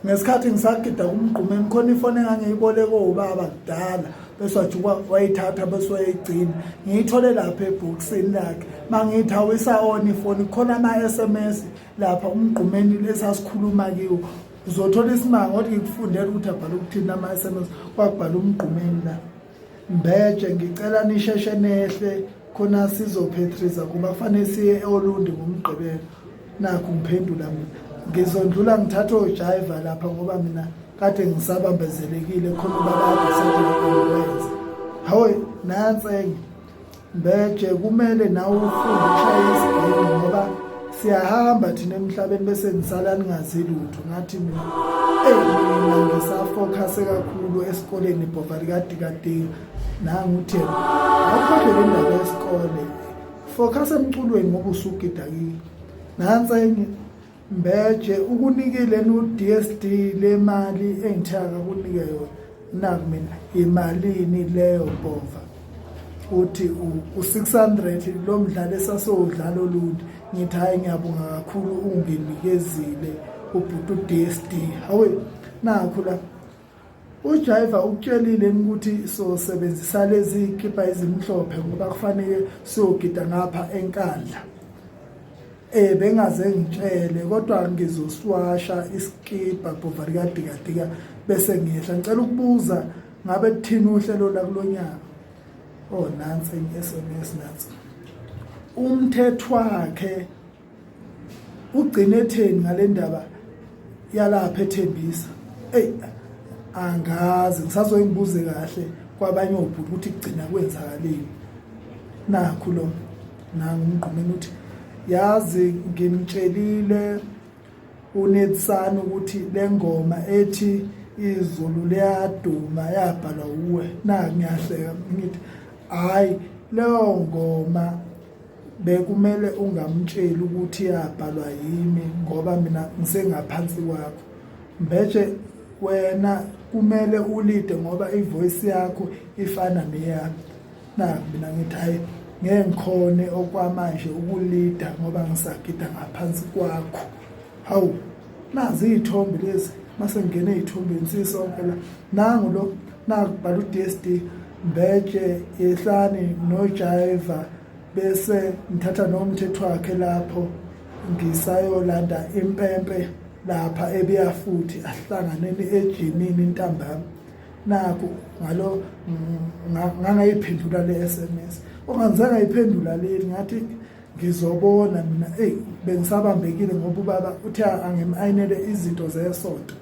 Ngesikhathi ngisagida kumgqumeni khona ifoni engangiyiboleka ubaba kudala bese wajuka wayithatha bese wayigcina ngiyithole lapha ebhokisini lakhe mangithi awisa on ifoni khona ama-SMS lapha umgqumeni lesasikhuluma kiwo uzothola isimanga kodwa ngikufundela ukuthi abhala ukuthini ama-SMS kwakubhala umgqumeni la Mbeje ngicela nisheshe nehle khona sizophetriza kuba kufanele siye eOlundi ngoMgqibelo. Nakhu ngiphendula mina. Ngizondlula ngithathe ojayiva lapha ngoba mina kade ngisabambezelekile khona ubaba kade sathi ngikwenza. Hawe nansi enye. Mbeje kumele nawe ufunde ukushaya isiginci ngoba siyahamba thina emhlabeni bese nisala ningazi lutho ngathi mina eyi mina ngisafokhase kakhulu esikoleni ibhova likadikadika nangu uthi yena awukhohlwe le ndaba yesikole focus emculweni ngoba usugida kile nansi enye Mbeje ukunikile nu-DSD le mali engithe akakunike yona naku mina imalini leyo bhova uthi u-600 lo mdlalo esasowudlala olundi ngithi hhayi ngiyabonga kakhulu unginikezile ubhuti u-DSD hawe nakhu la Ujaiva ukutshelile ukuthi sosebenzisa lezi kipa ezimhlophe ngoba kufanele siyogida ngapha eNkandla. Eh bengaze ngitshele kodwa ngizoswasha iskipa bhova likadikadika bese ngiyehla. Ngicela ukubuza ngabe kuthini uhlelo la kulonyaka? Oh nansi enye SMS nansi. Umthetho wakhe ugcine etheni ngale ndaba yalapha ethembisa eyi angazi ngisazoyingibuze kahle kwabanye obhuti ukuthi kugcina kwenzakaleni nakhu lo nangu umgqumeni uthi yazi ngimtshelile uNetsani ukuthi le ngoma ethi izulu liyaduma yabhalwa uwe na ngiyahleka ngithi hayi leyo ngoma bekumele ungamtsheli ukuthi yabhalwa yimi ngoba mina ngisengaphansi kwakho mbeje wena kumele ulide ngoba ivoice yakho ifana neyami na mina ngithi hayi ngeke ngikhone okwamanje ukulida ngoba ngisagida ngaphansi kwakho hawu nazi iy'thombe lezi mase ngingene ey'thombeni sisonke la nangu lo nakubhala u-DSD Mbeje yehlani noJaiva bese ngithatha nomthetho wakhe lapho ngisayolanda impempe lapha ebuya futhi ahlanganeni ejimini ntambama nakhu ngalo ngangayiphendula le SMS ongangizange ngayiphendula leli ngathi ngizobona mina eyi bengisabambekile ngoba ubaba uthe angim-ayinele izinto zesonto.